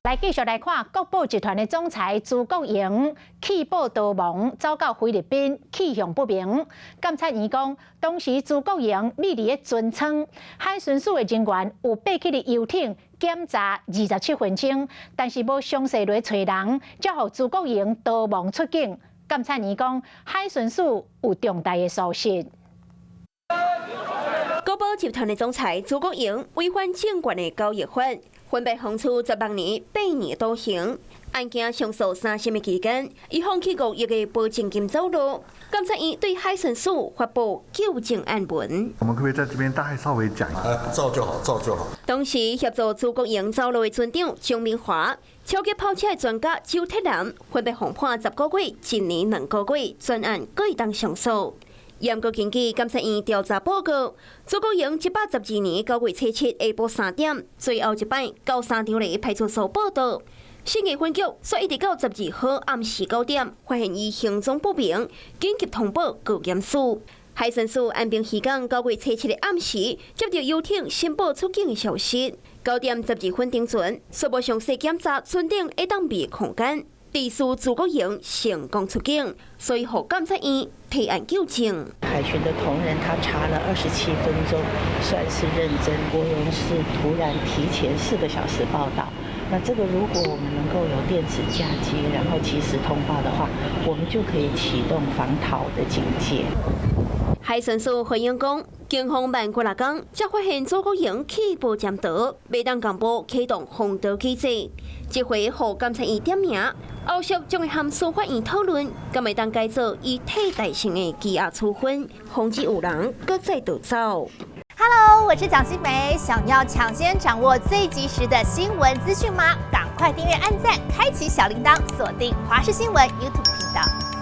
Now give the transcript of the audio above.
來繼續來看國寶集團的總裁朱國榮棄保逃亡，走到菲律賓，去向不明。檢察院講，當時朱國榮匿佇咧船艙，海巡署的人員有爬去佇遊艇檢查27分鐘，但是無詳細來揣人，才予朱國榮逃亡出境。檢察院講，海巡署有重大的疏失。國寶集團的總裁朱國榮違反證券的交易法，分別判處16年、8年徒刑。案件上訴三審的期間，伊放棄5億的保證金走路。檢察院對海巡署發布糾正案文。我們可不可以在這邊大概稍微講一下？照就好，照就好。當時協助朱國榮走路的船長張明華、超級跑車的專家周鐵男，分別獲判10個月、1年2個月，全案閣會當上訴。嚴格根據檢察院調查報告，朱國榮112年9月初7下晡3點，最後一擺到三重里派出所報到。信義分局煞一直到12號暗時9點，發現伊行蹤不明，緊急通報高檢署。海巡署安平漁港9月初7的暗時，接到遊艇申報出境的消息。9點12分登船，煞無詳細檢查船頂會當避空間。致使朱國榮成功出境，所以予檢察院提案糾正。海巡的同仁他查了27分鐘，算是認真。國榮是突然提前4個小時報到，那這個如果我們能夠有電子價機，然後及時通報的話，我們就可以啟動防逃的警戒。海巡署回應講，警方慢幾若工，才發現朱國榮棄保潛逃，袂當共報啟動防逃機制。這回予檢察院點名，後續將會和司法院討論，敢會當改做以替代性的羈押處分，防止有人閣再逃走。 Hello，我是蔣新梅，想要搶先掌握最及時的新聞資訊嗎？趕快訂閱、按讚、開啟小鈴鐺，鎖定華視新聞 YouTube 頻道。